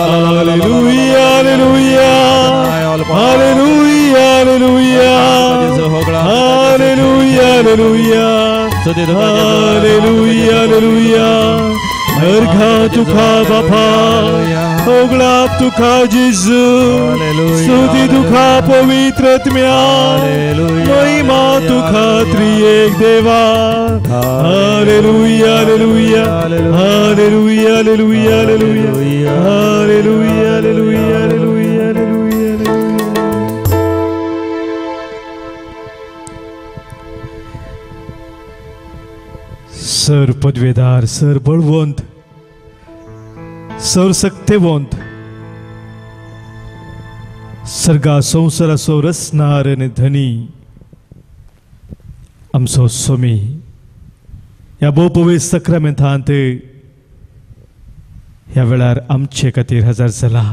Hallelujah, hallelujah, hallelujah, hallelujah, hallelujah, hallelujah, hallelujah, hallelujah. अर्घा तुका बापा, होगळाप तुका जेजू, स्तुती तुका पवित्र आत्म्या, महिमा तुका त्रिएक देवा. Hallelujah, hallelujah, hallelujah, hallelujah, hallelujah, hallelujah, hallelujah, hallelujah, hallelujah. Sir पदवेदार, sir बळवंत, सर सक्तेवंत, सर्गा संवसाराचो रचणार आनी धनी आमचो स्वामी ह्या भोवपवित्र सक्रामेंतांत ह्या वेळार आमचे खातीर हजर जाला.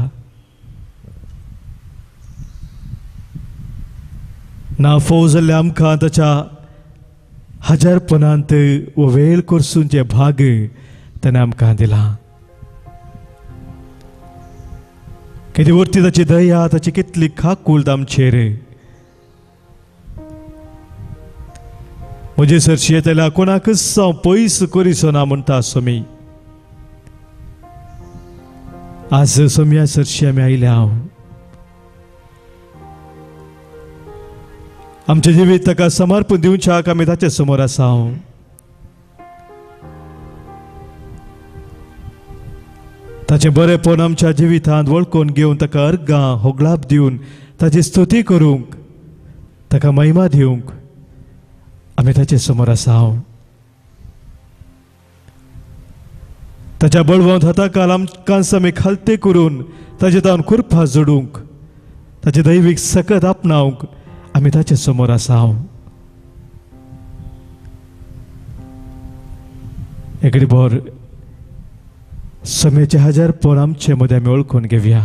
ना फोव जाल्ल्या आमकां ताच्या हजारपणांत वो वेळ करसूनचे भाग ताणें आमकां दिला. केदी वरती ताची दया, ताची कितली खाकूल आमचेर. म्हजे सरशी येतल्या कोणाकच हांव पयस करिसो ना म्हणटा स्वामी. आज सोम्या सरशी आमी आयल्या. हांव आमचें जिवीत ताका समर्पण दिवच्याक आमी ताचे समोर आसा. ताचें बरेंपण आमच्या जिवितांत वळखून घेवन ताका अर्गां होगळाप दिवन ताची स्तुती करूंक, ताका महिमा दिवंक आमी ताचे समोर आसा. ताच्या बळवंत हाताकाल आमकां आमी खालते करून ताचे तावन कुरपा जोडूंक, ताचे दैवीक सकत आपणावंक आमी ताचे समोर आसा. एकडे भर समेचे हजार पण आमचे मदें आमी वळखून घेवया.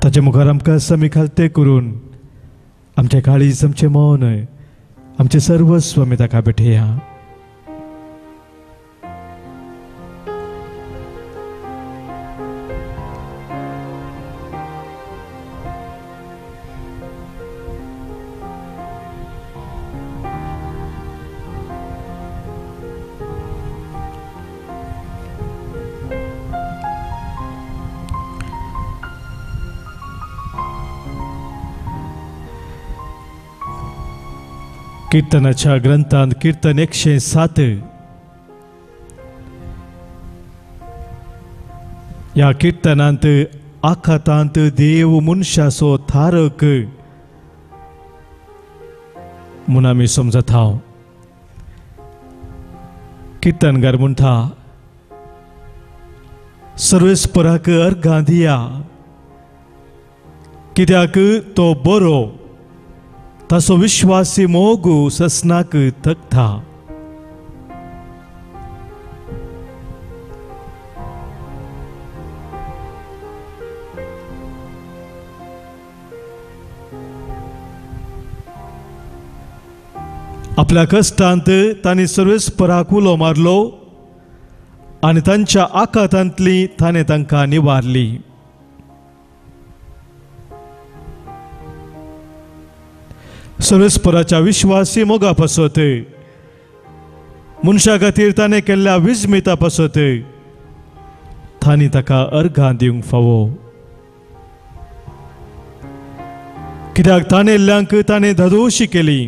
ताचे मुखार आमकां समी खालते करून आमचें काळीज, आमचें मन, आमचें सर्वस्व आमी ताका भेटया. कीर्तनाच्या ग्रंथांत कीर्तन 107 ह्या कीर्तनांत आखातांत देव मनशाचो थारक म्हूण आमी समजता. कीर्तनकार म्हणटा, सर्वेस्पराक अर्घां दिया, कित्याक तो बरो, ताचो विश्वासी मोग ससनाक थकता. आपल्या कश्टांत तांणी सर्वेस्पराक उलो मारलो आनी तांच्या आकातांतली ताणें तांकां निवारली. सर्वेस्पराच्या विश्वासी मोगा पासत, मनशा खातीर ताणें केल्ल्या विस्मिता पासत तांणी ताका अर्घां दिवंक फावो. कित्याक ताणेल्ल्यांक ताणें धादोशी केली,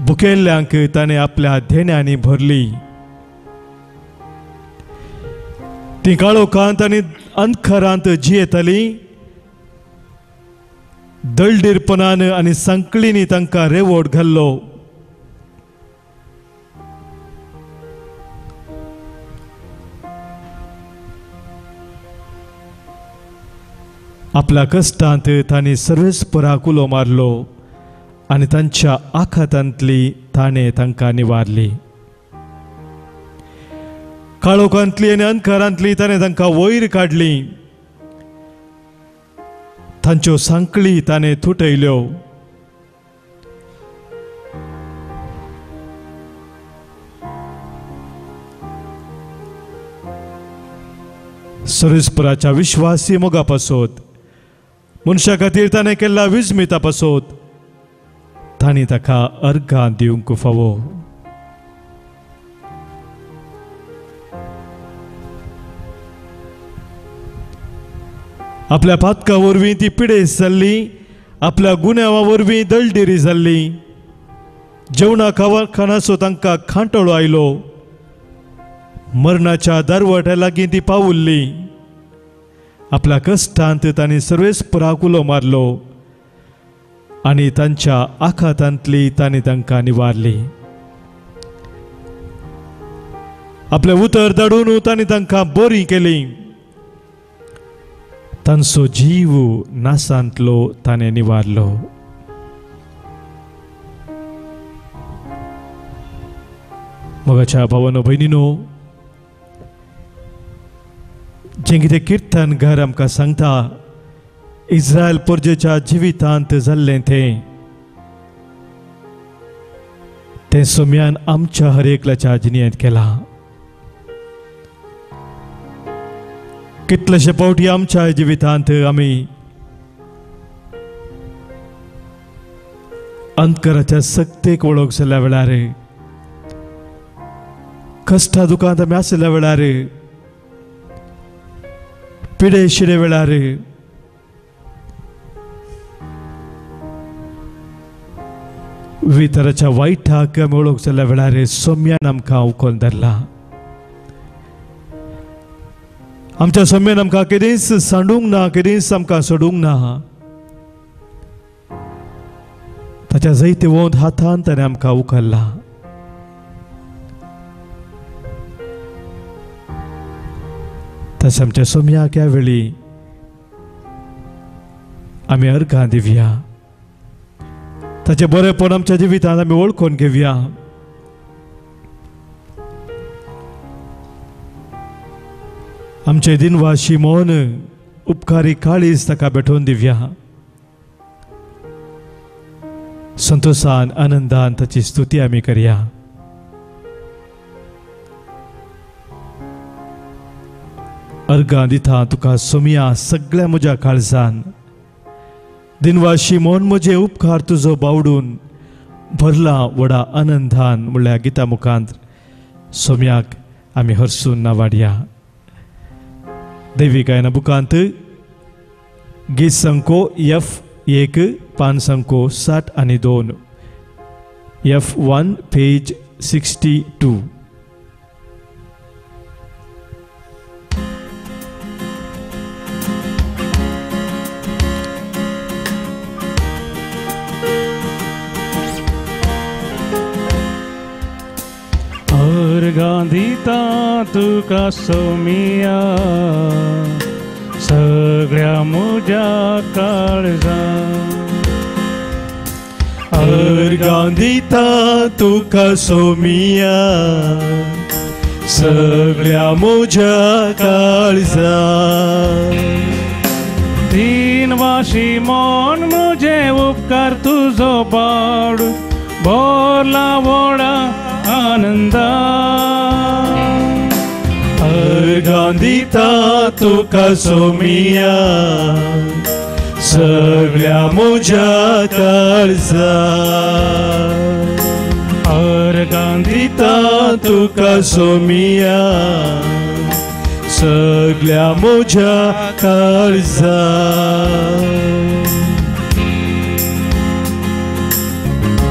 भुकेल्ल्यांक ताणें आपल्या धेण्यांनी भरली. ती काळोखांत आनी अंधकारांत जियेताली, दळडीरपणान आनी सांकळींनी तांकां रेवोट घाल्लो. आपल्या कश्टांत तांणी सर्वेस्पराक उलो मारलो आनी तांच्या आखातांतली ताणें तांकां निवारली. काळोखांतली आनी अंधकारांतली ताणें तांकां वयर काडली, तांच्यो सांकळी ताणें तुटयल्यो. सर्वेस्पराच्या विश्वासी मोगा पासत, मनशा खातीर ताणें केल्ल्या विस्मिता पासत तांणी ताका अर्घां दिवंक फावो. आपल्या पातका वरवीं ती पिडेस जाल्ली, आपल्या गुन्यांवा वरवीं दलडिरी जाल्ली. जेवणा खाणाचो तांकां खांटोळो आयलो. मरणाच्या दरवट्या लागीं ती पावुल्ली. आपल्या कश्टांत तांणी सर्वेस्पराक उलो मारलो आनी तांच्या आखातांतली तांणी तांकां निवारली. आपलें उतर धाडून तांणी तांकां बरी केली. तांचो जीव नासांतलो ताणें निवारलो. मोगाच्या भावानो भयणीनो, जें कितें किर्तन घर आमकां सांगता इस्रायल परजेच्या जिवितांत जाल्लें तें तें सोम्यान आमच्या हर एकल्याच्या जिणेंत केलां. कितलेशे फावटी आमच्या जिवितांत आमी अंतकराच्या सक्तेक वळख जाल्ल्या वेळार, कश्टा दुकांत आमी आशिल्ल्या वेळार, पिडे शिडे वेळार वितराच्या वायटाक आमी वळख जाल्ल्या वेळार सोम्यान आमकां उखल धरला. आमच्या सोम्यान आमकां केदींच सांडूंक ना, केदींच आमकां सोडूंक ना. ताच्या जैतवंत हातान ताणें आमकां उखल्ला. तशें आमच्या सोम्याक ह्या वेळी आमी अर्घां दिवया. ताचें बरेंपण आमच्या जिवितांत आमी वळखून घेवया. आमचे दिनवाशी मन उपकारी काळीज ताका भेटोवन दिवया. संतोषान आनंदान ताची स्तुती आमी करया. अर्घां दिता तुका सोमया सगळ्या म्हज्या काळजान. दिनवाशी मन म्हजे उपकार तुजो बावडून भरला व्हडा आनंदान म्हणल्यार गिता मुखांत सोम्याक आमी हरसून नावाडया. दैवी गायना बुकांत गीत संको F1 पान संको 62 F1 page 62. अर्घां दिता तुका सोमिया सगळ्या म्हज्या काळजान. अर्घां दिता तुका सोमिया सगळ्या म्हज्या काळजान. तीन वाशी मन म्हजे उपकार तुजो बाड भरला व्हडा आनंदा. अर्घां दिता तुका सोमिया सगळ्या म्हज्या काळजान. अर्घां दिता तुका सोमिया सगळ्या म्हज्या काळजान.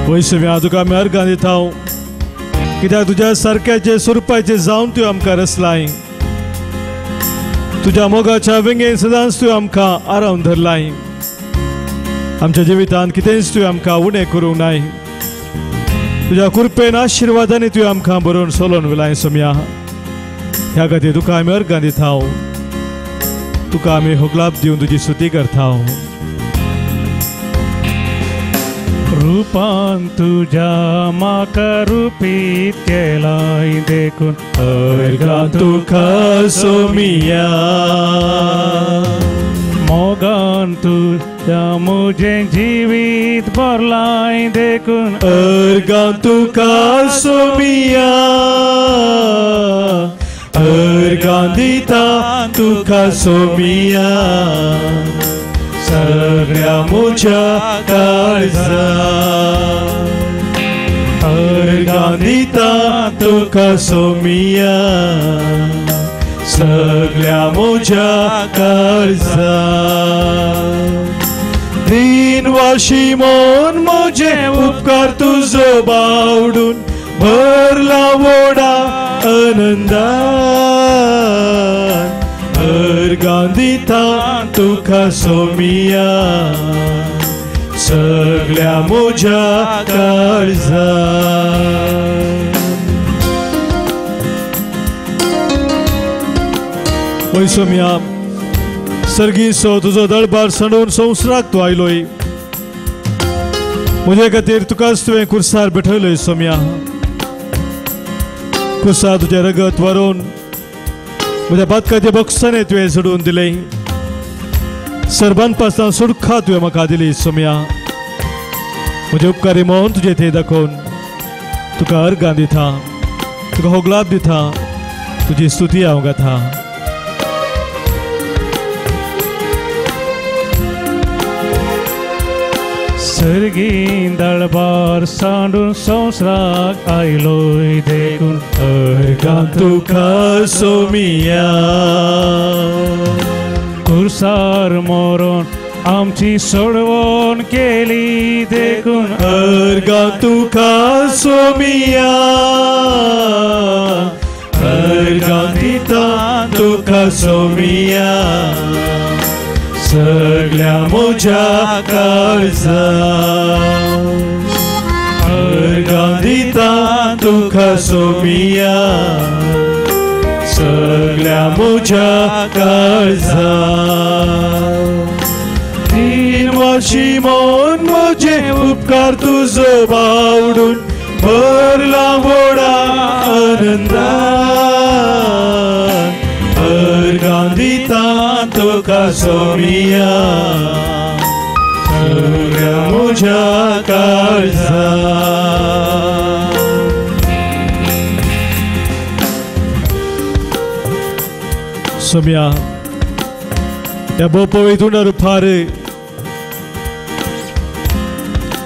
वय सोम्या तुका आमी अर्घां दिता कित्याक तुज्या सारक्याचे स्वरुपाचे जावन तूं आमकां रचलाय. तुज्या मोगाच्या वेंगेन सदांच तूं आमकां आरावन धरलाय. आमच्या जिवितांत कितेंच तूं आमकां उणें करूंक नाय. तुज्या कृपेन आशिर्वादांनी तूं आमकां बरोवन सोलोवन विलाय सोम्या. ह्या खातीर तुका आमी अर्घां दिता. तुका आमी होगलाप दिवन तुजी स्तुती करता. रूपान तुज्या म्हाका रुपीत केलाय देखून अर्घां तुका सोमिया. मोगान तुज्या म्हजें जिवीत भरलाय देखून अर्घां तुका सोमिया. अर्घां दिता तुका सोमिया सगळ्या म्हज्या काळजा अर्गां दिता तुका सोमिया सगळ्या म्हज्या काळजा दिन वाशी मोन म्हजे उपकार तुजो बावडून भरला वोडा आनंदान अर्गां दिता तुका सोमिया सगळ्या म्हज्या काळजा. वय सोमिया सर्गी सो तुजो दळबार सणून संवसाराक तूं आयलोय म्हजे खातीर तुकाच तुवें कुर्सार बेठयलोय सोमिया. कुर्सार तुजें रगत व्हरून म्हज्या बातकाच्या बक्षाने तुवें सोडून दिलें. सर्वांपासून सुटका तुवें म्हाका दिली सोमिया. म्हजे उपकारी मोहन तुजें थंय दाखोवन तुका अर्गां दिता, तुका होगलाप दिता, तुजी स्तुती हांव गाता. सर्गीं दळबार सांडून संवसाराक आयलोय देखून अर्गां तुका सोमिया कुर्सार मोरोन आमची सोडवण केली देखून अर्गां तुका सोमिया अर्गां दिता तुका सोमिया सगळ्या म्हज्या काळजा अर्गां दिता तुका सोमिया सगळ्या म्हज्या काळजा तीन वाशी मोन म्हजे उपकार तुजो बावडून भरला वोडा आनंदान अर्गां दिता तुका सोमिया सगळ्या म्हज्या काळजा. सोमिया ह्या भोव रुपार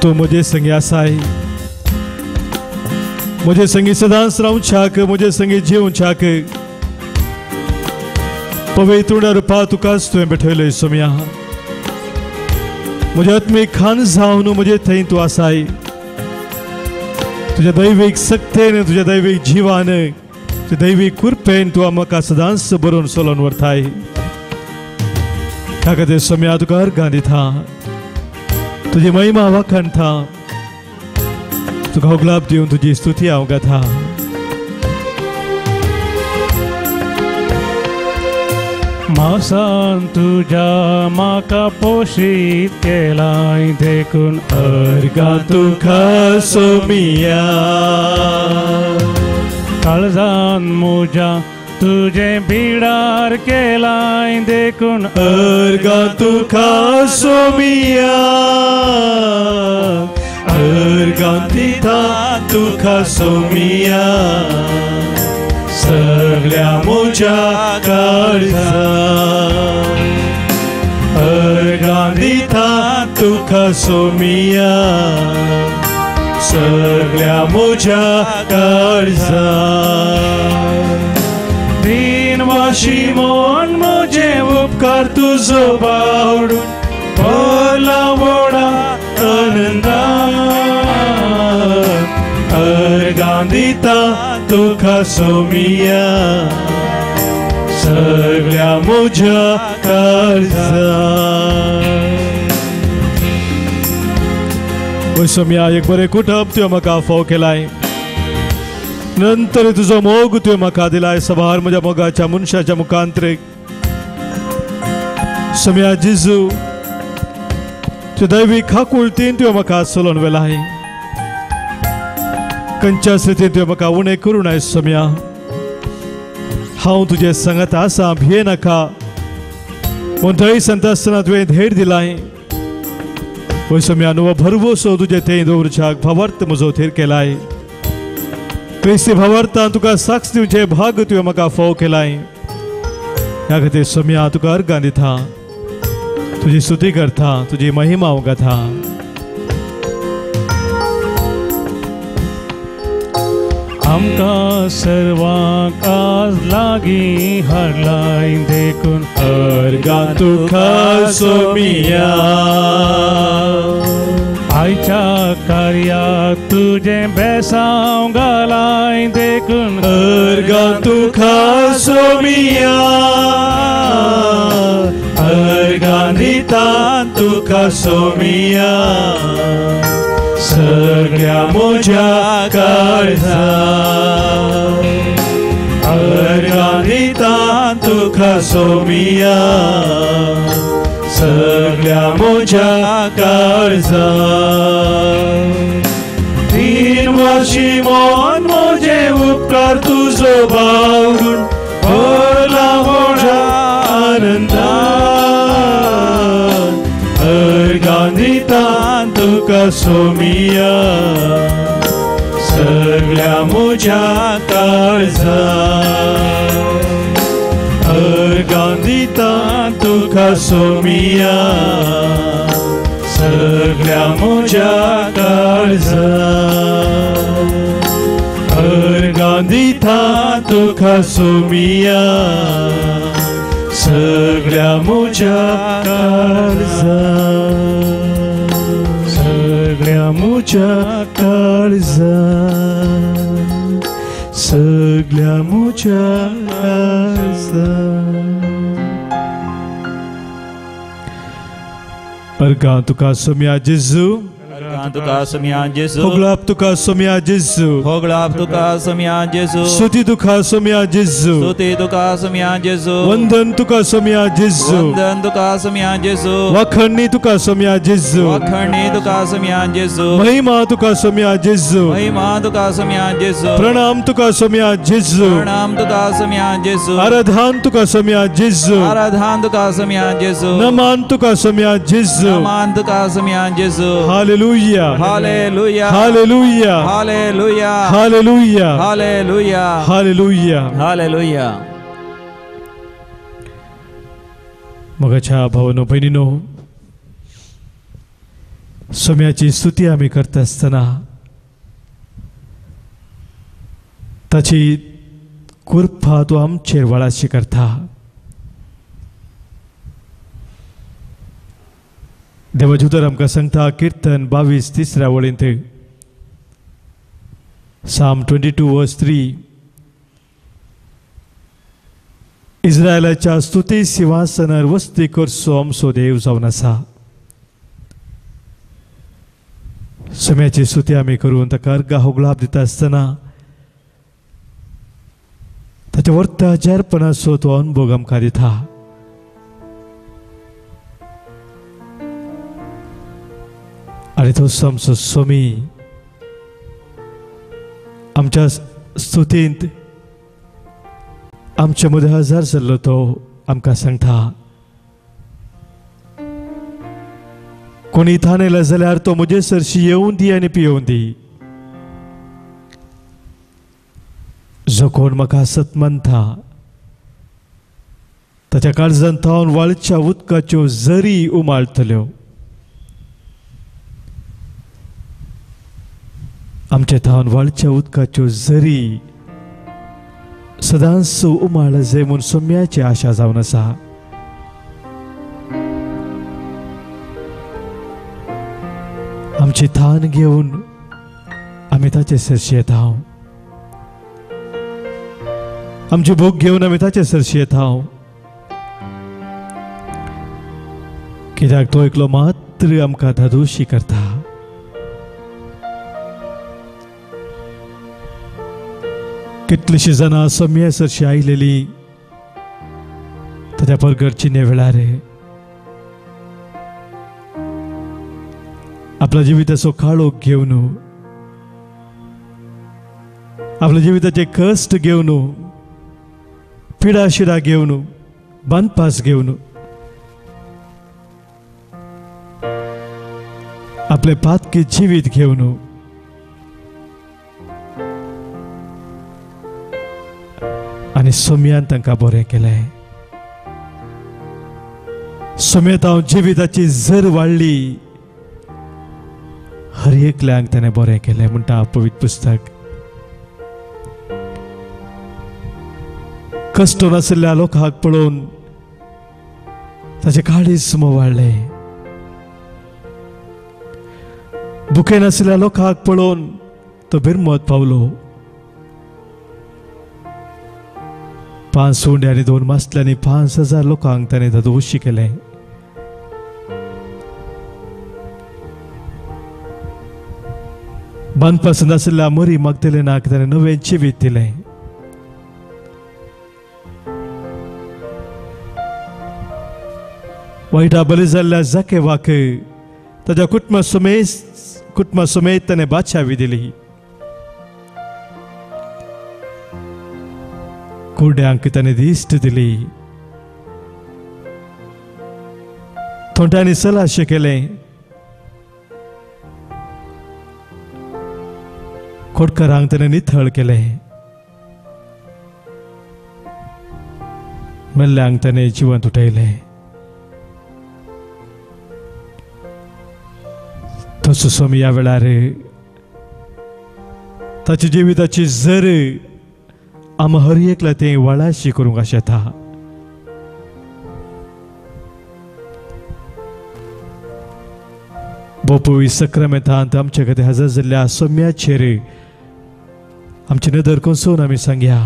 तूं म्हजे संगी आसाय, म्हजे संगी सदांच रावच्याक, म्हजे संगी जिवच्याक पवित्र रुपा तुकाच तुवें बेठयलय सोमिया. म्हज्या आत्मीक खान जावन म्हजे थंय तूं आसाय. तुज्या दैवीक सक्तेन, तुज्या दैवीक जिवान, तुज्या दैवीक कृपेन तूं म्हाका सदांच बरोवन चलोवन व्हरताय. त्या खातीर सोमिया तुका अर्गां दिता, तुजी महिमा वाखाणता, तुका होगलाप दिवन तुजी स्तुती हांव गाता. मासान तुज्या म्हाका पोशीत केलाय देखून अर्गां तुका सोमिया काळजान म्हज्या तुजें बिडार केलाय देखून अर्गां तुका सोमिया अर्गां दिता तुका सोमिया सगळ्या म्हज्या काळजा अर्गां दिता तुका सोमिया सगळ्या म्हज्या काळजा तीन वाशी मोन म्हजे उपकार तुजो बावडून भरला वोडा आनंदान अर्गां दिता तुका सोमिया सगळ्या म्हज्या काळजा. सोमिया एक बरें कुटुंब तुवें म्हाका फोव केलाय, नंतर तुजो मोग तुवें म्हाका दिलाय सभार म्हज्या मोगाच्या मनशाच्या मुखांतरेक. सोमिया जेजू तुज्या दैवीक खाकुळतीन तुवें म्हाका चलोवन व्हेलाय. खंयच्या स्थितीन तुवें म्हाका उणें करूं नाय सोमिया. हांव तुजे सांगात आसा, भिये नाका म्हूण थंय सांगता आसतना तुवें धैर्य दिलाय. वय सोमिया नवो भरवसो तुजे थंय दवरच्याक भावार्थ म्हजो थेर केलाय. क्रिस्ती भावार्थान तुका साक्ष दिवचें भाग तुवें म्हाका फोव केलाय. ह्या खातीर सोम्या तुका अर्गां दिता, तुजी स्तुती करता, तुजी महिमा उगाता. आमकां सर्वांक आज लागीं हाडलाय देखून अर्गां तुका सोमिया. आयच्या कार्याक तुजें बेसांव घालाय देखून अर्गां तुका सोमिया. अर्गां दिता तुका सोमिया सगळ्या म्हज्या काळजा. अर्गां दिता तुका सोमिया सगळ्या म्हज्या काळजा. तीन वर्शी मन म्हजें उपकार तुजो बावडून भरला म्हज्या आनंदान. अर्गां दिता तुका सोमिया सगळ्या म्हज्या काळजा. अर्गां दिता तुका सोमिया सगळ्या म्हज्या काळजा. अर्गां दिता तुका सोमिया सगळ्या म्हज्या काळजा. सगळ्या म्हज्या काळजा. सगळ्या म्हज्या काळजा. अर्गां तुका सोमिया जेजू. अर्गां तुका सोमिया जेजू. होगळाप तुका सोमिया जेजू. होगळाप तुका सोमिया जेजू. स्तुती तुका सोमिया जेजू. स्तुती तुका सोमिया जेजू. वंदन तुका सोमिया जेजू. वंदन तुका सोमिया जेजू. वाखणणी तुका सोमिया जेजू. वाखणणी तुका सोमिया जेजू. महिमा तुका सोमिया जेजू. महिमा तुका सोमिया जेजू. प्रणाम तुका सोमिया जेजू. प्रणाम तुका सोमिया जेजू. आराधन तुका सोमिया जेजू. आराधन तुका सोमिया जेजू. नमन तुका सोमिया जेजू. नमन तुका सोमिया जेजू. Hallelujah. Hallelujah. Hallelujah. Hallelujah. Hallelujah. Hallelujah. Hallelujah. Hallelujah. मगाच्या भावनो भयणीनो, सोम्याची स्तुती आमी करता आसतना ताची कृपा तो आमचेर वळाशी करता. देवाचें उतर आमकां सांगता किर्तन 22 तिसऱ्या वळींत, Psalm 22 verse 3, इस्रायलाच्या स्तुती सिंहासनार वस्ती करचो आमचो देव जावन आसा. सोम्याची स्तुती आमी करून ताका अर्गां होगळाप दिता आसतना ताच्या वर्ता जारपणाचो तो अनुभव आमकां दिता. आनी तो आमचो सोमी आमच्या स्तुतींत आमच्या मदें हजार जाल्लो तो आमकां सांगता, कोणी थानेला जाल्यार तो म्हजे सरशी येवन दी आनी पियोवन दी. जो कोण म्हाका सत मानता ताच्या काळजान थावन वाळच्या उदकाच्यो जरी उमाळटल्यो. आमच्या थावन वाळच्या उदकाच्यो जरी सदांच उमाळ जाय म्हूण सोम्याची आशा जावन आसा. आमची थान घेवन आमी ताचे सरशी येता, आमची भूक घेवन आमी ताचे सरशी येता, कित्याक तो एकलो मात्र आमकां धादोशी करता. कितलीशीं जाणां सोम्या सरशी आयलेली ताच्या परगडचिन्या वेळार आपल्या जिविताचो काळोख घेवन, आपल्या जिविताचे कश्ट घेवन, पिडा शिडा घेवन, बांदपास घेवन, आपले पातकी जिवीत घेवन आनी सोम्यान तांकां बरें केलें. समेत हांव जिविताची जर वाडली हर एकल्यांक ताणें बरें केलें म्हणटा पवित्र पुस्तक. कश्ट नाशिल्ल्या लोकांक पळोवन ताचें काळीज मोवाळ्ळें. भुके नाशिल्ल्या लोकांक पळोवन तो बिरमत पावलो. 5 उंडे आनी 2 मासल्यांनी 5000 लोकांक ताणें दोशी केलें. बांदपासून आशिल्ल्या मरी मागतलेनाक ताणें नवें जिवीत दिलें. वायटा बली जाल्ल्या जाकेवाक ताच्या कुटुंबा समेत ताणें बादशावी दिली. कुड्यांक ताणें दिश्ट दिली. थोंट्यांनी सलाशें केलें. खोटकारांक ताणें निथळ केलें. मेल्ल्यांक ताणें जिवंत उठयलें. तसो स्वामी ह्या वेळार ताच्या जिविताची जर आम हर एकला तें वळाशी करूंक आशेता. बोपवी सक्रामेंतांत आमच्या खातीर हजर जाल्ल्या सोम्याचेर आमची नदर कोसोवन आमी सांगया,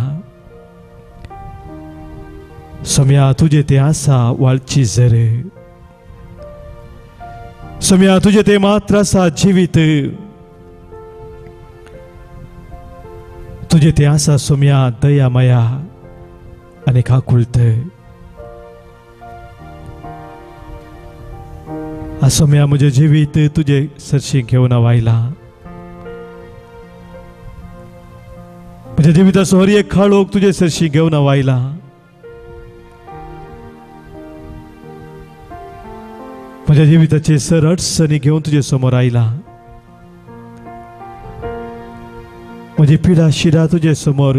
सोम्या तुजें तें आसा वाळची जर, सोम्या तुजें तें मात्र आसा जिवीत, तुजें तें आसा सोम्या दया माया आनी काकुळत. सोम्या म्हजें जिवीत तुजें सरशी घेवन हांव आयलां. म्हज्या जिविताचो हर एक खाळोख तुजे सरशी घेवन हांव आयलां. म्हज्या जिविताचे सर अडचणी घेवन तुजे समोर आयलां. म्हजी पिडा शिरा तुजे समोर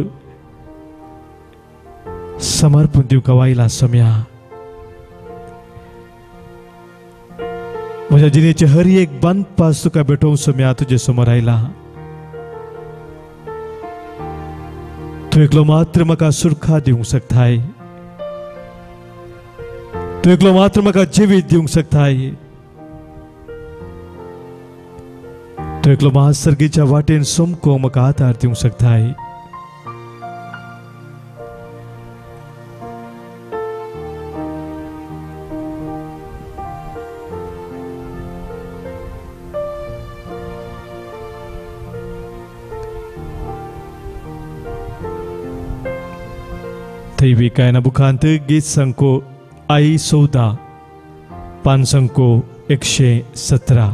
समर्पण दिवंक हांव आयलां सोम्या. म्हज्या जिणेचे हर एक बांदपास तुका भेटोवंक सोम्या तुजे समोर आयलां. तूं एकलो मात्र म्हाका सुरखा दिवंक शकताय. तूं एकलो मात्र म्हाका जिवीत दिवंक शकताय. तूं एकलो महासर्गीच्या वाटेन सोमको म्हाका आदार दिवंक शकताय. थंय कांय बुखांत गीत संको आई 14 पान संको 117.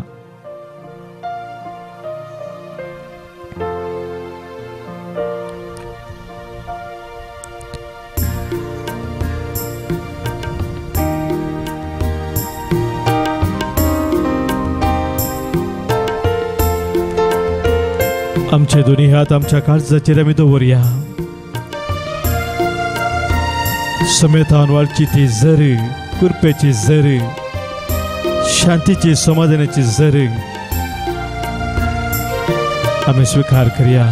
आमचे दोन्ही हात आमच्या काळजाचेर आमी दवरया. समेतान वाळची ती जर, कृपेची जर, शांतीची समाधानाची जर आमी स्विकार करया.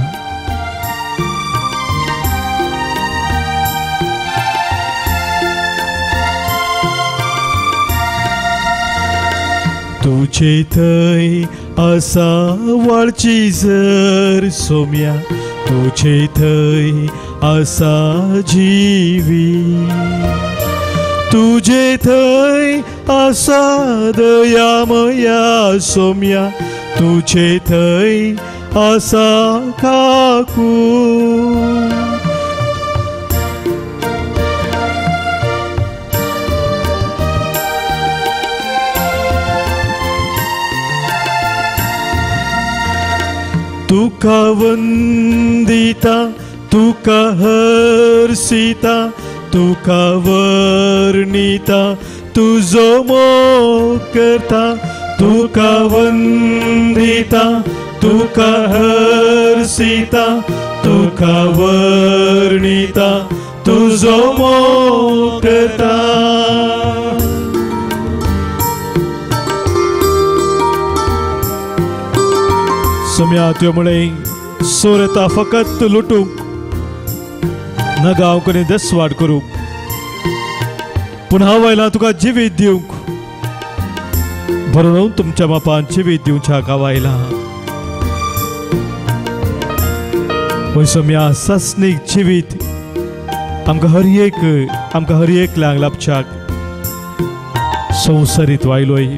तुझे थंय आसा वाळची जर सोम्या, तुझे थंय आसा जीवी, तुझे थंय आसा दयामया सोम्या, तुझे थंय आसा काकू. तुका वंदिता, तुका हर्षिता, तुका वर्णिता, तुजो मोग करता. तुका वंदिता, तुका हर्षिता, तुका वर्णिता, तुजो मोग करता. सोम्या त्यो मुळे सोर येता फकत लुटूंक न गांवक आनी दसवाड करूंक, पूण हांव आयला तुका जिवीत दिवंक, भरून तुमच्या बापान जिवीत दिवच्याक हांव आयला. वय सोम्या सासणीक जिवीत आमकां हर एक आमकां हर एकल्यांक लाभच्याक संवसारीत वायलोय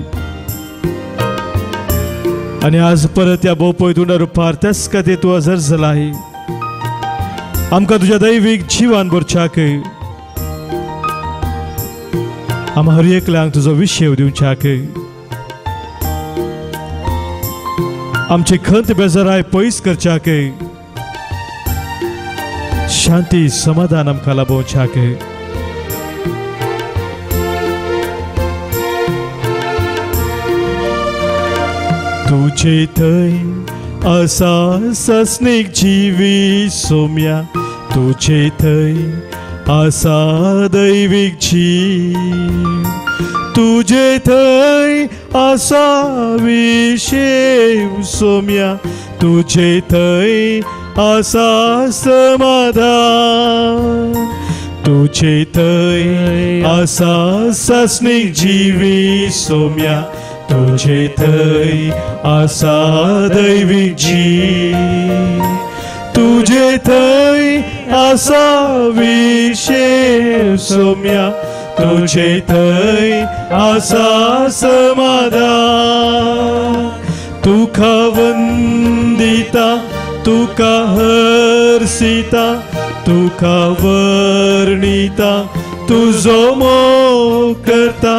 आनी आज परत ह्या भोवपय तुंडा रुपार त्याच खातीर तूं हजर जालाय. आमकां तुज्या दैवीक जिवान भरच्याक, आमकां हर एकल्यांक तुजो विशेव दिवच्याक, आमची खंत बेजाराय पयस करच्याक, शांती समाधान आमकां लाभोवच्याक. तुजे थंय आसा सासणीक जिवी सोम्या, तुजे थंय आसा दैवीक जीव, तुजे थंय आसा विशेव सोम्या, तुजे थंय आसा समाधान, तुजे थंय आसा सासणीक जिवी सोम्या, तुजे थंय आसा दैवीक जीव, तुजे थंय आसा विशेव सोम्या, तुजे थंय आसा समाधान. तुका वंदिता, तुका हर्षिता, तुका वर्णिता, तुजो मोग करता,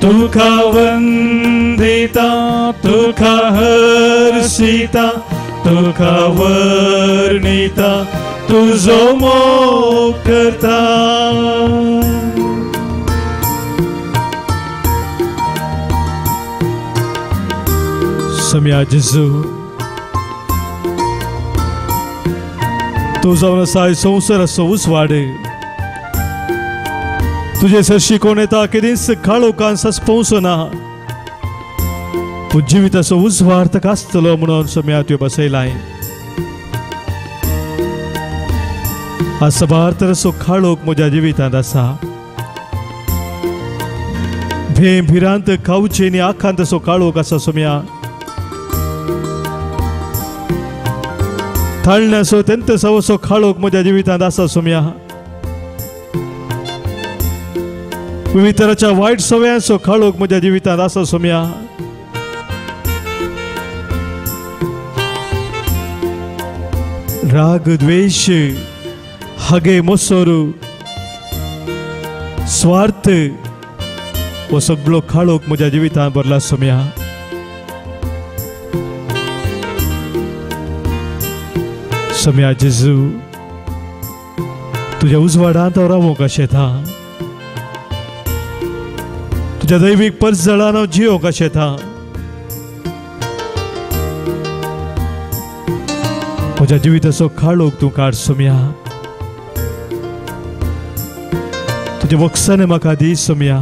तुका वंदिता, तुका हर्षिता, तुका वर्णिता, तुजो मोग करता. सोम्या जेजू, तूं जावन आसा संवसाराचो उजवाड, तुजे सरशी कोण येता केदींच काळोखान सस्पोवचो ना, पूण जिविताचो उजवाड ताका आसतलो म्हणून सोम्या तुवें बसयलाय. आज साबार तरेचो काळोख म्हज्या जिवितांत आसा, भें भिरांत खावची आनी आखांत असो काळोख आसा सोम्या, थाळण्याचो तेंतसावचो काळोख म्हज्या जिवितांत आसा सोम्या, विविध तराच्या वायट सवयांचो काळोख म्हज्या जिवितांत आसा सोम्या. राग द्वेश हागे मोसोरू स्वार्थ हो सगळो काळोख म्हज्या जिवितांत भरला सोम्या. सोम्या जेजू, तुज्या उजवाडांत हांव रावूंक आशेता, तुज्या दैवीक परजळान हांव जियोंक आशेता, म्हज्या जिविताचो काळोख तूं काड सोम्या, तुज्या वक्साने म्हाका दी सोम्या.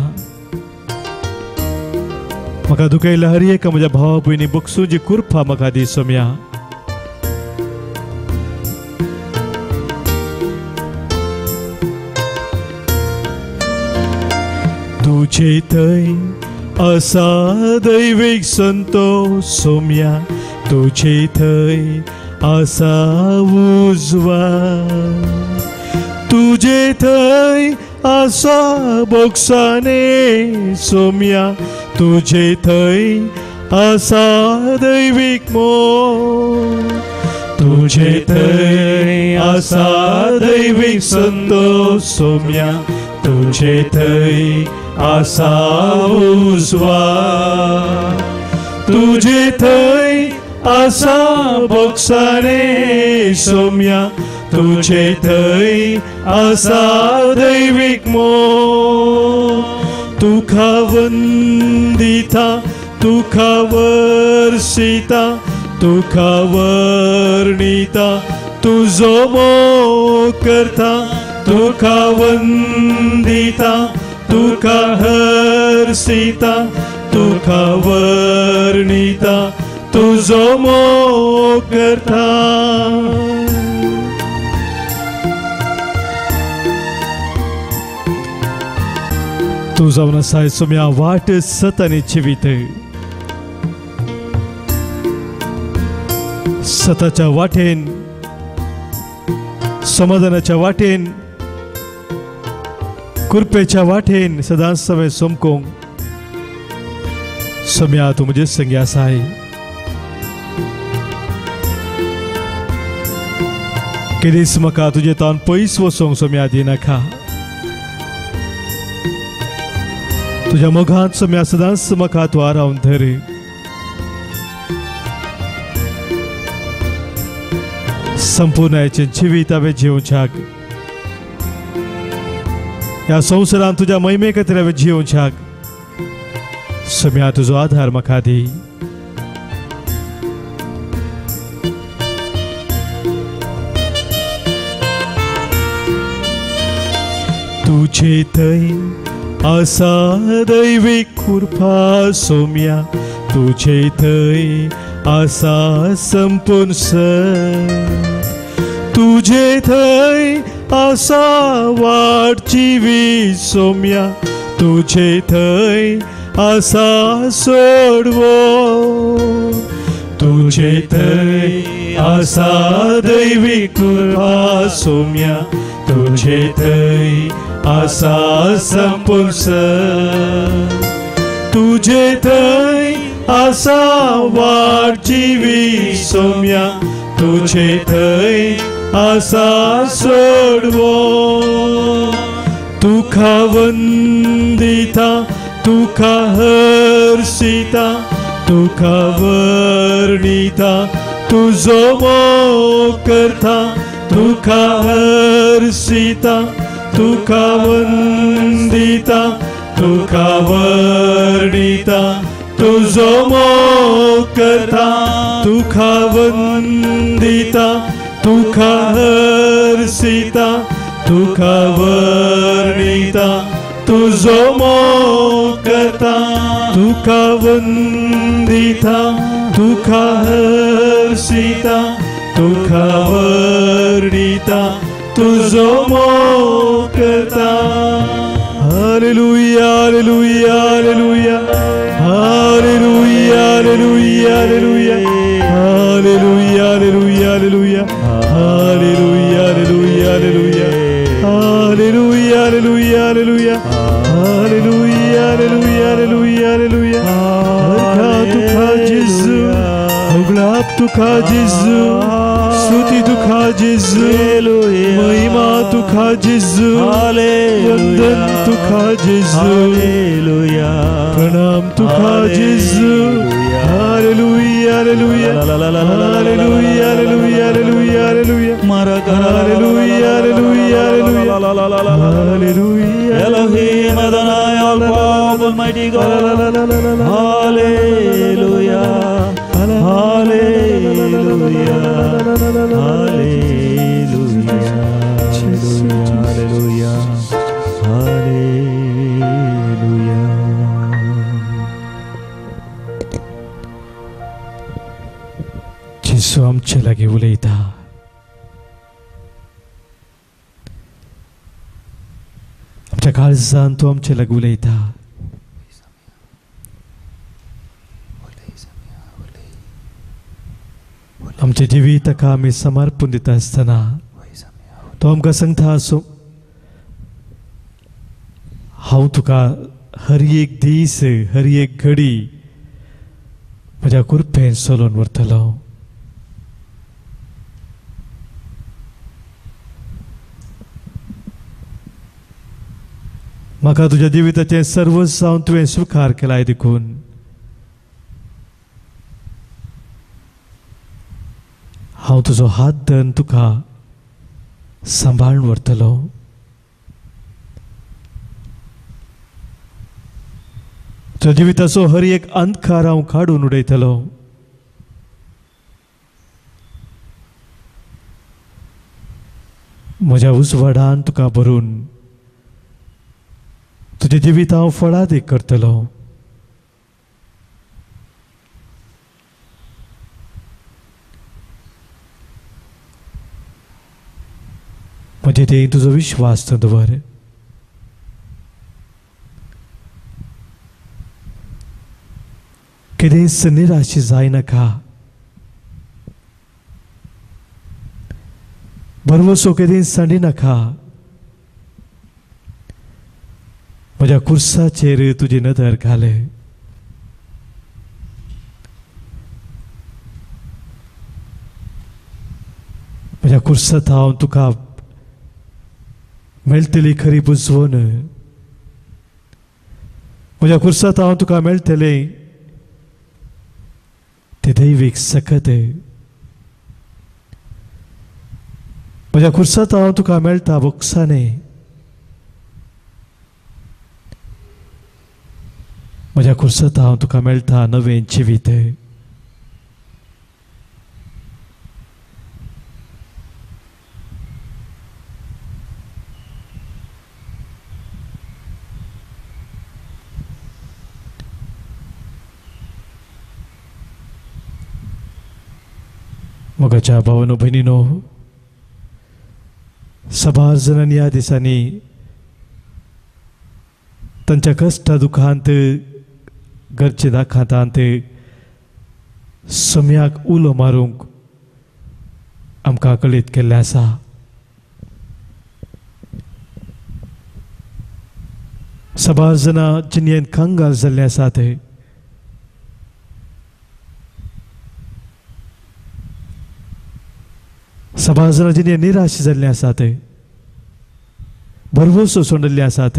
म्हाका दुखयल्या हर एका म्हज्या भावा भयणी बक्षूची कृपा म्हाका दी सोम्या. तुजे थंय आसा दैवीक संतोष सोम्या, तुजे थंय आसा उजवाड, तुजे थंय आसा बोगसाने सोम्या, तुजे थंय आसा दैवीक मोग, तुजे थंय आसा दैवीक संतोष सोम्या, तुजे थंय आसा उजवाड, तुजे थंय आसा बोगसाने सोम्या, तुजे थंय आसा दैवीक मोग. तुका वंदिता, तुका वर्षिता, तुका वर्णिता, तुजो मोग करता, तुका वंदिता, तुका हर्षिता, तुका वर्णिता, तुजो मोग करता. तूं जावन आसाय सोम्या वाट सत आनी जिवीत. सताच्या वाटेन, समाधानाच्या वाटेन, कृपेच्या वाटेन सदांच समें सोमकोंक सोम्या तूं म्हजे संगी आसाय. केदीस म्हाका तुजे तावन पयस वचोंक सोम्या दिनाका. तुज्या मोगांत सोम्या सदांच म्हाका तूं आरावन धर. संपूर्णायेचें जिवीत हांवें जिवच्याक, ह्या संवसारांत तुज्या महिमे खातीर हांवें जिवच्याक सोम्या तुजो आधार म्हाका दी. तुजे थंय आसा दैवी कृपा सोम्या, तुजे थंय आसा संपूर्ण सत. तुजे थंय आसा वाट जिवी सोम्या, तुजे थंय आसा सोडवो. तुजे थंय आसा दैवी कृपा सोम्या, तुजे थंय आसा संपूर्ण सत. तुजे थंय आसा वाट जिवी सोम्या, तुजे थंय आसा सोडवो. तुका वंदिता, तुका हर्षिता, तुका वर्णिता, तुजो मोग करता. तुका हर्षिता, तुका वंदिता, तुका वर्णिता, तुजो मोग करता. तुका वंदिता, तुका हर्षिता, तुका वर्णिता, तुजो मोग करता. तुका वंदिता, तुका हर्षिता, तुका वर्णिता, तुजो मोग करता. Hallelujah, hallelujah, hallelujah, hallelujah, hallelujah, hallelujah, hallelujah, hallelujah, hallelujah, hallelujah, hallelujah, hallelujah, hallelujah, hallelujah, hallelujah, hallelujah, hallelujah, hallelujah, hallelujah. हरखा तुका जेजू, होगळाप तुका जेजू, स्तुती तुका जेजू, महिमा तुका जेजू, वंदन तुका जेजू, प्रणाम तुका जेजू. Hallelujah, hallelujah, hallelujah, hallelujah, hallelujah, hallelujah, hallelujah, hallelujah, hallelujah. Elohim Adonai, all powerful mighty God. Hallelujah, hallelujah, hallelujah, hallelujah, hallelujah. जेजू आमचे लागीं उलयता. आमच्या काळजान तूं आमचे लागीं उलयता. आमचें जिवीत ताका आमी समर्पण दिता आसतना तो आमकां सांगता, आसूं हांव तुका हर एक दीस, हर एक घडी म्हज्या कृपेन चलोवन व्हरतलो. म्हाका तुज्या जिविताचें सर्वस्व तुवें स्विकार केलाय देखून हांव तुजो हात धरून तुका सांबाळून व्हरतलो. तुज्या जिविताचो हर एक अंधकार हांव काडून उडयतलो. म्हज्या उजवाडान तुका भरून तुजें जिवीत हांव फळादीक करतलो. म्हजे ते तुजो विश्वास तूं दवर. केदेंच निराश जायनाका, भरवसो केदेंच सांडिनाका. म्हज्या कुर्साचेर तुजी नदर घाले. म्हज्या कुर्सांत हांव तुका मेळटली खरी बुजवण. म्हज्या कुर्सांत हांव तुका मेळटलें ते दैवीक सकत. म्हज्या कुर्सांत हांव तुका मेळटा बोक्साने. म्हज्या कुर्सांत हांव तुका मेळटा नवें जिवीत. मोगाच्या भावानो भयणीनो, सबार जाणांनी ह्या दिसांनी तांच्या कश्टा दुखांत, घरचे दाखांत सम्याक उलो मारूंक आमकां कळीत केल्लें आसा. सबार जाणां जिणेंत कंगाल जाल्ले आसात. सबार जाणां जिणेंत निराश जाल्ले आसात, भरवसो सोडिल्ले आसात.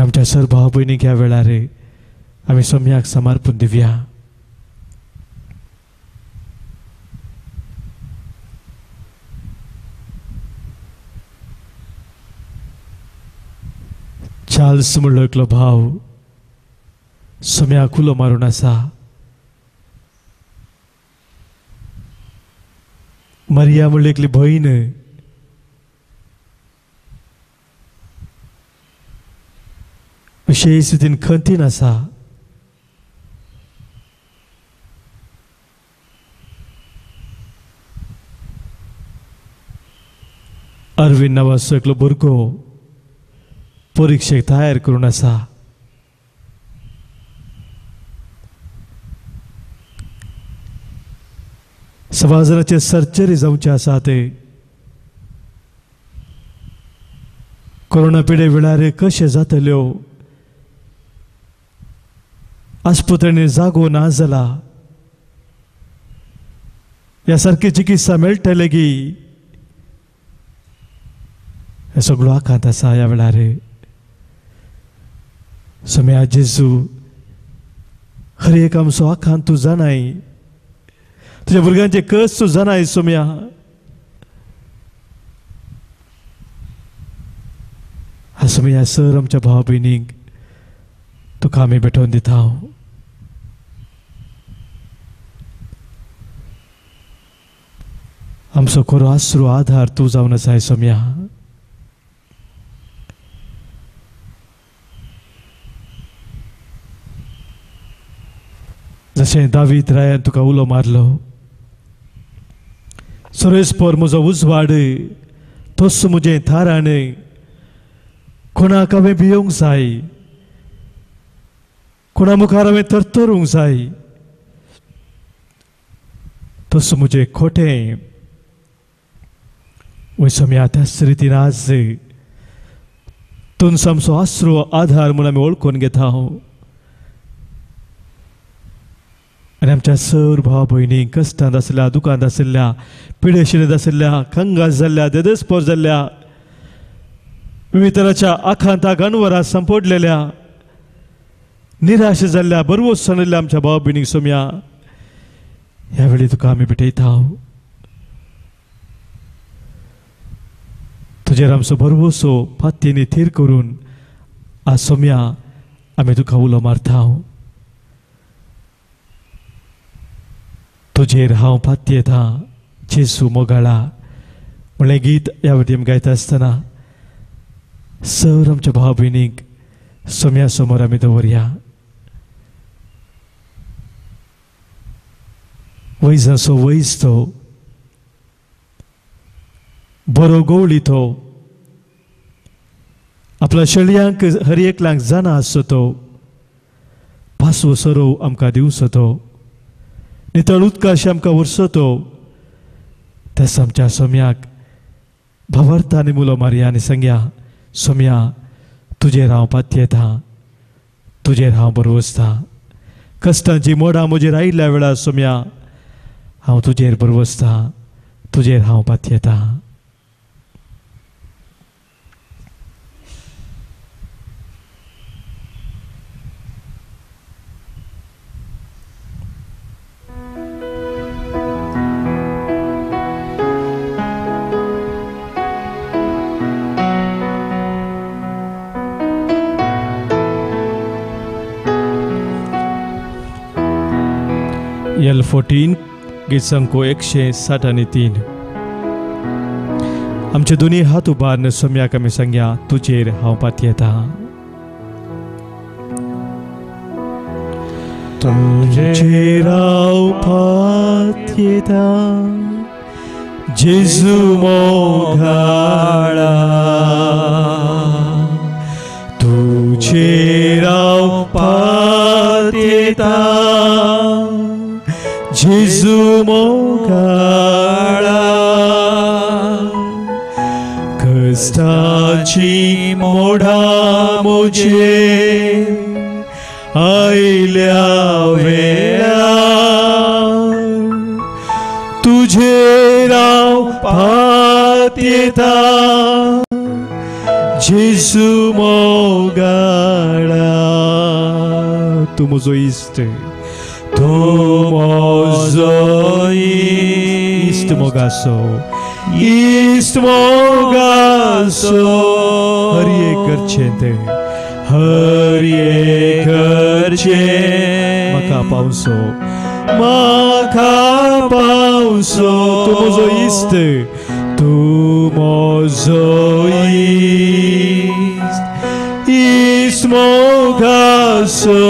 आमच्या सर भाव भयणीक ह्या वेळार आमी सम्याक समर्पण दिवया. चार्ल्स म्हणलो एकलो भाव सम्याक उलो मारून आसा. मरिया म्हणली एकली भयण विशेश रितीन खंतीन आसा. अरविंद नांवाचो एकलो भुरगो परिक्षेक तयार करून आसा. समाजाचे सर्जरी जावचे आसा. ते कोरोना पिडे वेळार कशें जातल्यो, आस्पत्रेंनी जागो ना जाला, ह्या सारकी चिकित्सा मेळटले गी, हे सगळो आखात आसा ह्या वेळार. सोम्या जेजू, हर एक आमचो आखांत तूं जाणाय, तुज्या भुरग्यांचे कस तूं जाणाय सोम्या. सोम्या सर आमच्या भाव भयणीक तुका आमी भेटोवन दिता. आमचो खरो आसरो आधार तूं जावन आसाय सोम्या. जशें दावीद रायान तुका उलो मारलो, सुरेशपर म्हजो उजवाड, तोच म्हजें थाराण, कोणाक हांवें भियोंक जाय, कोणा मुखार हांवें तरतरूंक जाय, तसो म्हजें खोटें. वय सोम्या, त्याच रितीन आज तूं आमचो आसरो आधार म्हूण आमी वळखून घेता. आनी आमच्या सर भाव भयणी कश्टांत आशिल्ल्या, दुकांत आशिल्ल्या, पिडेशिणेंत आशिल्ल्या, कंगाल जाल्ल्या, देदेस्पोर जाल्ल्या, विविध तराच्या आखांताक अनवरात संपोडलेल्या, निराश जाल्ल्या, बरवस सांडिल्ल्या आमच्या भाव भयणीक सोम्या ह्या वेळी तुका आमी भेटयता. तुजेर आमचो भरवसो पातयेनी थीर करून आज सोम्या आमी तुका उलो मारता. तुजेर हांव पातयेता जेजू मोगाळा म्हणलें गीत ह्या वटेन गायता आसतना सर आमच्या भाव भयणीक सोम्या समोर आमी दवरया. वैजांचो वैज तो, बरो गवळी तो, आपल्या शेळयांक हर एकल्यांक जाणा आसचो तो, पासवो सरो आमकां दिवचो तो, नितळ उदकाशी आमकां व्हरचो तो. त्याच आमच्या सोम्याक भावार्थ आनी मुलो मारया आनी सांगया, सोम्या तुजेर हांव पातयेता, तुजेर हांव बरवसता. कश्टांची मोडां म्हजेर आयिल्ल्या वेळार सोम्या हांव तुजेर बरवसता, तुजेर हांव पातयेता. एल 14 गीत 163. आमचे दोनी हात उबारून सोम्याक आमी सांगया, तुजेर हांव पातयेता. तुजेर हांव पातयेता जेजू मोगाळा, तुजेर हांव पातयेता जेजू मोगाळा. कश्टाची मोडां म्हजेर आयल्या वेळार तुजेर हांव पातयेता जेजू मोगाळा. तूं म्हजो इश्ट, तूं म्हजो इश्ट मोगासो, इश्ट मोगासो. हर एक करचें तें, हर एक करचें म्हाका पावसो, म्हाका पावसो. तूं म्हजो इश्ट, तूं म्हजो इश्ट, इश्ट मोगासो.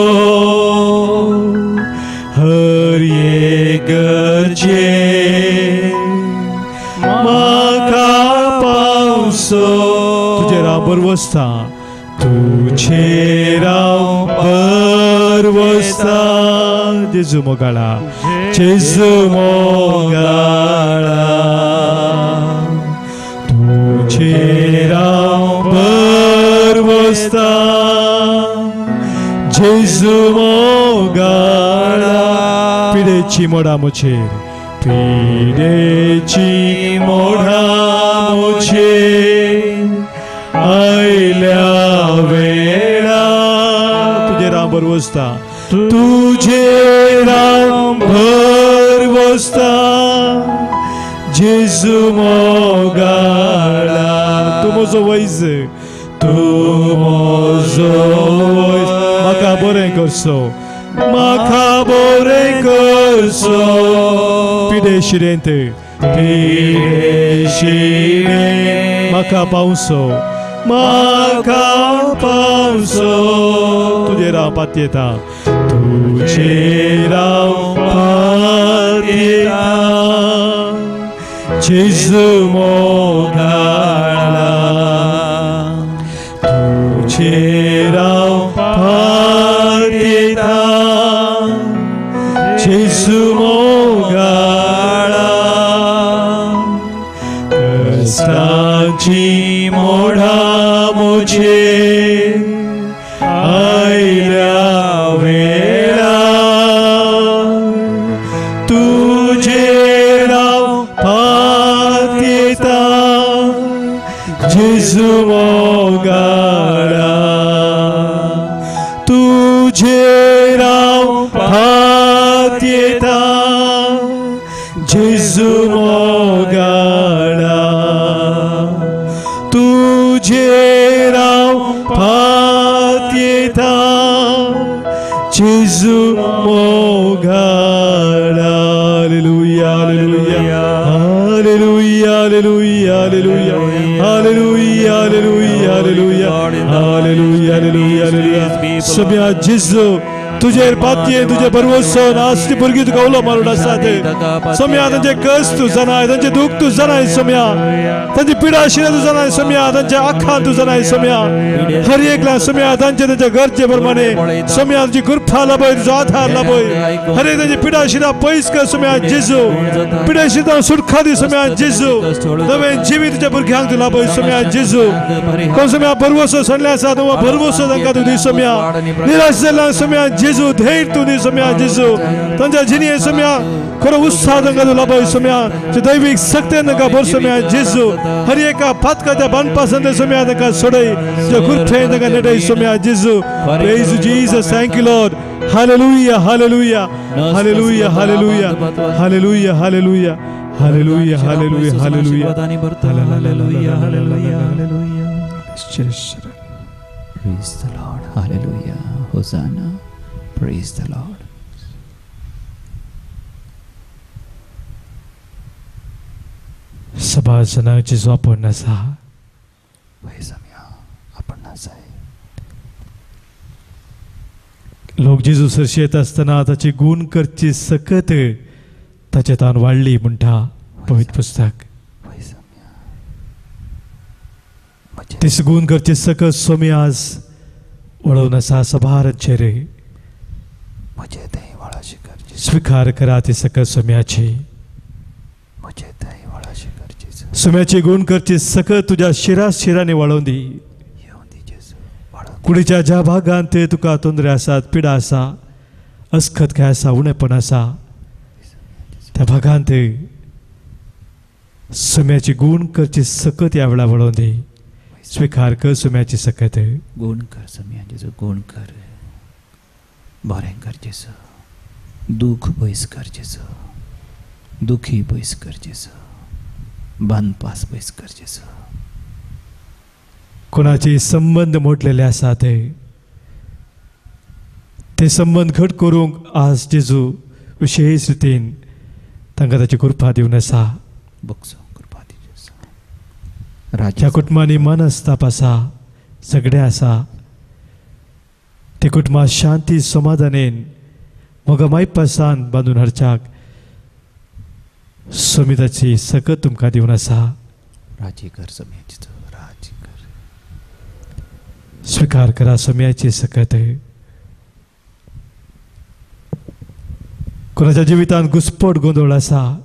हर एक गरजेक म्हाका पावसो. तुजेर हांव बरवसता, तुजेर हांव बरवसता जेजू मोगाळा, जेजू मोगाळा. तुजेर हांव बरवसता जेजू मोगाळा. पिडेची मोडां म्हजेर, पिडेची मोडां म्हजेर आयल्या वेळार तुजेर हांव बरवसता, तुजेर हांव बरवसता जेजू मोगाळा. तूं म्हजो वैज, तूं म्हजो वैज, म्हाका बरें करचो, म्हाका बरें करचो. पिडे शिरेंत, पिडे शिरेंत म्हाका पावसो, म्हाका पावसो. तुजेर हांव पातयेता, तुजेर हांव पातयेता जेजू मोगाळा, तुजेर हांव पातयेता जेजू मोगाळा. कश्टांची मोडां म्हजेर आयल्या वेळार तुजेर हांव पातयेता जेजू मोगाळा, तुजेर हांव पातयेता जेजू मोगाळा, तुजेर हांव पातयेता जेजू मोगाळा. Hallelujah, hallelujah, hallelujah, hallelujah, hallelujah, hallelujah, hallelujah, hallelujah, hallelujah, hallelujah. सगळ्या जेजू तुजेर पातयेन तुजे भरवंसोन आज ती भुरगीं तुका उलो मारून आसात सोम्या. तांचे कश्ट तूं जाणाय, तांचे दूख तूं जाणाय सोम्या, तांची पिडा आशिल्ल्या तूं जाणाय सोम्या, तांच्या आखान तूं जाणाय सोम्या. हर एकल्या सोम्या तांचे तांच्या गरजे प्रमाणे सोम्या तुजी कृपा लाभय, तुजो आधार लाभय. हर एक तांची पिडा आशिल्ल्या पयस कर सोम्या जेजू, पिडा आशिल्ल्या सुटका दी सोम्या जेजू. नवें जिवीत तुज्या भुरग्यांक तूं लाभय सोम्या जेजू. कोण सोम्या भरवसो सडले आसा नवो भरवसो तांकां तूं दी सोम्या. निराश जाल्ल्या सोम्या जेजू धैर्य तूं दी सोम्या जेजू. तांच्या जिणेंत सोम्या खरो उत्साह तांकां तूं लाभय सोम्या. दैवीक शक्तेन तांकां भर सोम्या जेजू. हर एका फातकाच्या बांदपासांतले सोम्या तांकां सोडय, तुज्या कृपेन तांकां नेटय सोम्या जेजू. Praise Jesus, thank you Lord. Hallelujah, hallelujah, hallelujah, hallelujah, hallelujah, hallelujah, hallelujah, hallelujah, hallelujah, hallelujah, hallelujah. Praise the Lord. Hallelujah. Hosanna. Praise the Lord. सभा जनांची जो आपण आसा आपण आसा. लोक जेजू सरशी येत आसतना ताची गूण करची सकत ताचे तान वाडली म्हणटा पवित्र पुस्तक. ती गुण करची सकत सोमी आज वळोवन आसा सभारांचेर. स्विकार करा ती सकत सोम्याची. सोम्याची गुण करची सकत तुज्या शिरा शिरांनी वळोवन दी. कुडीच्या ज्या भागांत ते तुका तोंदरे आसात, पिडा आसा, अस्खत काय आसा, उणेपण आसा, त्या भागांत सोम्याची गुण करची सकत ह्या वेळार वळोवन दी. स्विकार कर सोम्याची सकत. गुण कर सोम्या जेजू, गुण कर, बरें कर जेजू, दूख पयस कर जेजू, दुखी पयस कर जेजू, बांदपास पयस कर जेजू. कोणाचे संबंद मोडलेले आसा ते संबंद घट करूंक आज जेजू विशेष रितीन तांकां ताची कृपा दिवन आसा. ज्या कुटुंबांनी मनस्ताप आसा, झगडें आसा, ते कुटुंबां शांती समाधानेन मोगा मायपासान बांदून हाडच्याक सोमिताची सकत तुमकां दिवन आसा. राजी कर सोम्याची, राजी कर. स्विकार करा सोम्याची सकत. कोणाच्या जिवितांत घुस्पट गोंदळ आसा,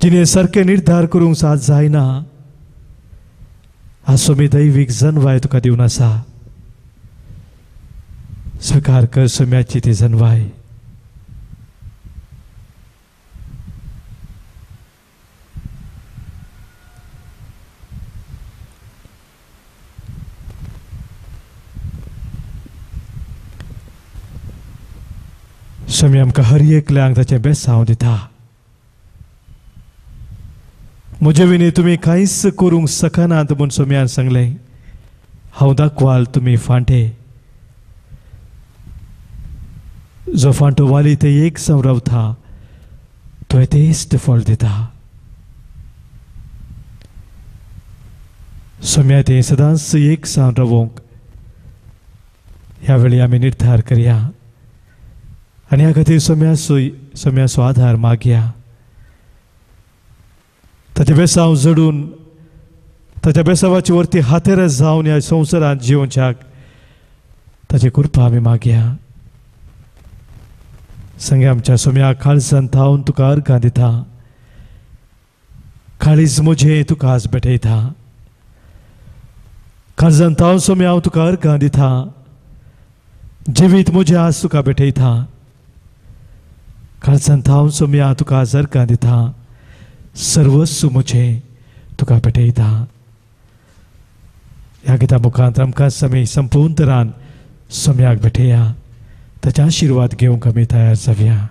जिणे सारके निर्धार करूंक साथ जायना, आज सोमी दैवीक जनवाय तुका दिवन आसा. स्विकार कर सोम्याची ती जनवाय. सोमी आमकां हर एकल्यांक ताचें बेसांव दिता. म्हजे विनी तुमी कांयच करूंक शकनात म्हूण सोम्यान सांगलें. हांव दाखवाल तुमी फांटे, जो फांटो वाली ते एक जावन रावता तो येतेस्त फळ दिता. सोम्या ते सदांच एक जावन रावोंक ह्या वेळी आमी निर्धार करया आनी ह्या खातीर सोम्याचो आधार मागया. ताच्या बेसांव जडून ताच्या बेसावाची वरती हातेर जावन ह्या संवसारांत जिवोवच्याक ताची कृपा आमी मागया. संगे आमच्या सोम्या काळजान थावन तुका अर्घां दिता. काळीज म्हजें तुका आज भेटयता. काळजान थावन सोम्या हांव तुका अर्घां दिता. जिवीत म्हजें आज तुका भेटयता. काळजान थावन सोम्या तुका आज अर्घां दिता. सर्वस्व म्हजें तुका भेटयता. ह्या गिता मुखांत आमकां आमी संपूर्ण तरान सोम्याक भेटया. ताचे आशिर्वाद घेवंक आमी तयार जावया.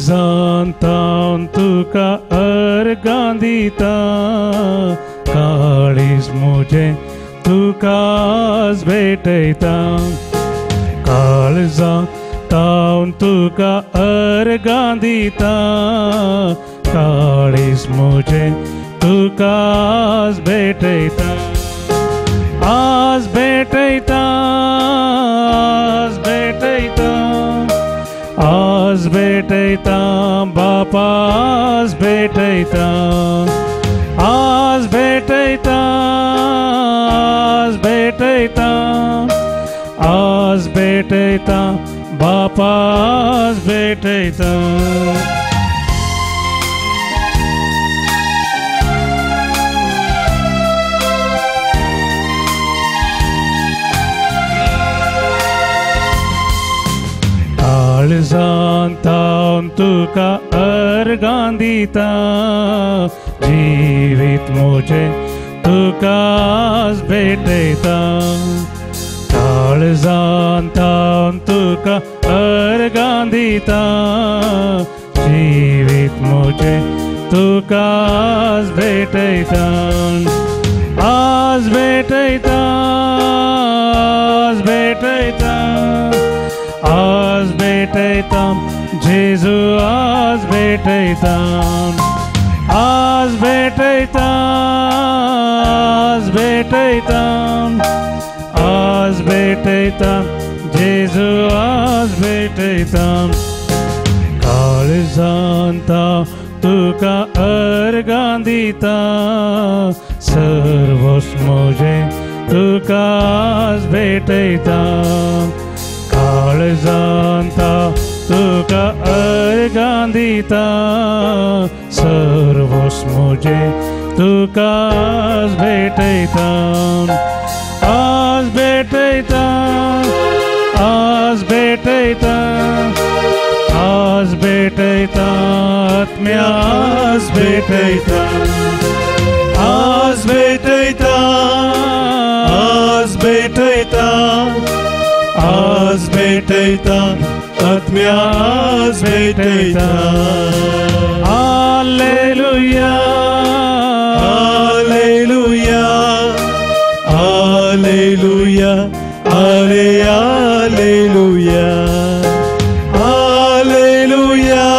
काळजांतावन तुका अर्गां दिता, काळीज म्हजें तुकाच भेटयता. काळजां तावन तुका अर्गां दिता काळीज म्हजें तुका आज भेटयता आज भेटयता आज भेटयता आज भेटयता बापा आज भेटयता आज भेटयता आज भेटयता आज भेटयता बापा आज भेटयता. काळजांत तावन तुका अर्गां दिता जिवीत म्हजें तुका आज भेटयता काळजांत तावन तुका अर्गां दिता जिवीत म्हजें तुका आज भेटयता आज भेटयता आज भेटयता आज भेटयता जेजू आज भेटयता आज भेटयता आज भेटयता आज भेटयता जेजू आज भेटयता. काळजांत तुका अर्गां दिता सर्वस्व म्हजें तुका आज भेटयता काळजांत तुका अर्गां दिता सर्वस्व म्हजें तुका आज भेटयता आज भेटयता आज भेटयता आज भेटयता आत्म्या आज भेटयता आज भेटयता आज भेटयता आज भेटयता आत्म्या आज भेटयता. Hallelujah hallelujah hallelujah आले hallelujah hallelujah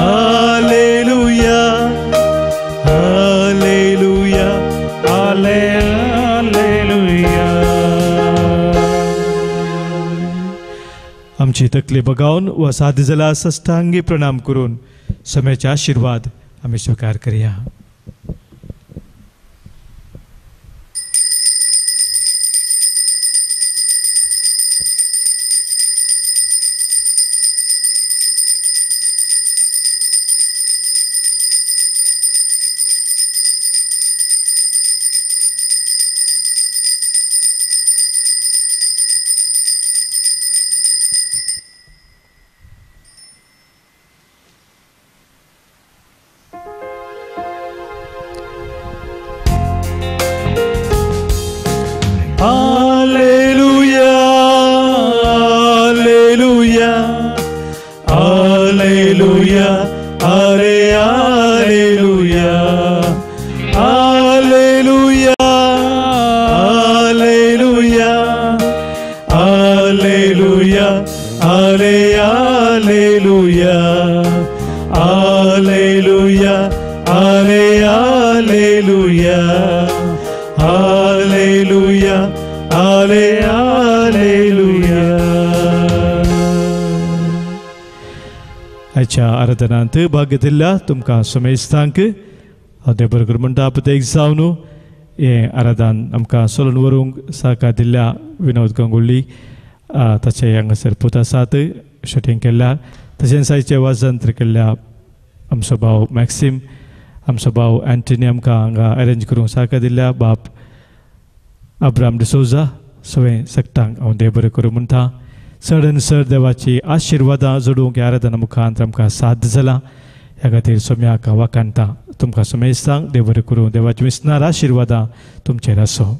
hallelujah hallelujah आले हालेलुया. आमची तकली बगावन व साध्य जाला सष्टांगी प्रणाम करून समयाचे आशीर्वाद आमी स्वीकार करया. Hallelujah, hallelujah, hallelujah, hallelujah, hallelujah, hallelujah, hallelujah, hallelujah, hallelujah, hallelujah, hallelujah, hallelujah. आयच्या आराधनांत भाग घेतिल्ल्या तुमकां समेस्तांक हांव देव बरें करूं म्हणटा. प्रत्येक जावन न्हू हें आराधन आमकां सोलून व्हरूंक सहकार दिल्ल्या विनोद गंगुली ताचे हांगासर पूत आसात शुटींग केल्ल्या, तशेंच आयचें वाजंत्र केल्ल्या आमचो भाव मॅक्सीम, आमचो भाव एंटनी आमकां हांगा अरेंज करूंक सहकार दिल्ल्या बाप अब्राम डिसोजा सगळें सगटांक हांव देव बरें करूं म्हणटा. चड आनी चड देवाची आशिर्वादां जोडूंक ह्या आराधना मुखांत आमकां साध्य जालां. ह्या खातीर सोम्याक वाखाणटा. तुमकां समेस्तांक देव बरें करूं. देवाची विसनार आशिर्वादां तुमचेर आसूं.